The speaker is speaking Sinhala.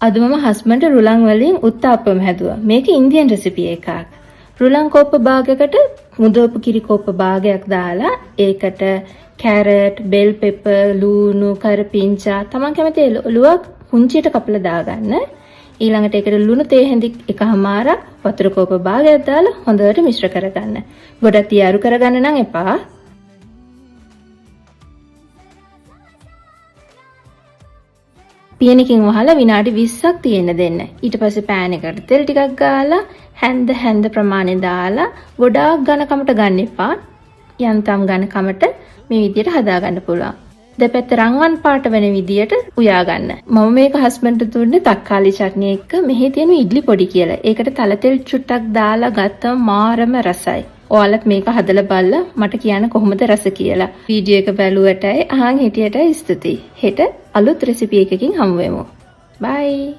අද මම හස්බන්ඩ් රුලන් වලින් උත්තාප්පම හැදුවා. මේක ඉන්දියන් රෙසිපි එකක්. රුලන් කෝප්ප භාගයකට මුදවපු කිරි කෝප්ප භාගයක් දාලා ඒකට කැරට්, බෙල් පෙපර්, ලූණු, කරපිංචා තමන් කැමති එළුවක් පුංචියට කපලා දාගන්න. ඊළඟට ඒකට ලුණු තේ හැඳි එකහමාරක්, වතුර කෝප්ප භාගයක් දාලා හොඳට මිශ්‍ර කරගන්න. ගොඩක් තියාරු කරගන්න නම් එපා. පියනකින් වහලා විනාඩි 20ක් තියෙන්න දෙන්න. ඊට පස්සේ පෑන් එකට තෙල් ටිකක් ගාලා හැන්ද හැන්ද ප්‍රමාණය දාලා ගොඩාක් ඝනකමට ගන්න එපා. යන්තම් ඝනකමට මේ විදියට හදාගන්න පුළුවන්. දෙපැත්ත රන්වන් පාට වෙන විදියට උයා ගන්න. මම මේක හස්බන්ඩ්ට දුන්නේ තක්කාලි චට්නි එක්ක. මෙහි තියෙන ඉඩ්ලි පොඩි කියලා. ඒකට තල තෙල් චුට්ටක් දාලා ගත්තම මාරම රසයි. ඔයාලත් මේක හදලා බලලා මට කියන්න කොහොමද රස කියලා. වීඩියෝ එක බැලුවටයි අහන් හිටියටයි ස්තුතියි. හෙට අලුත් රෙසිපි එකකින් හමු වෙමු. බයි.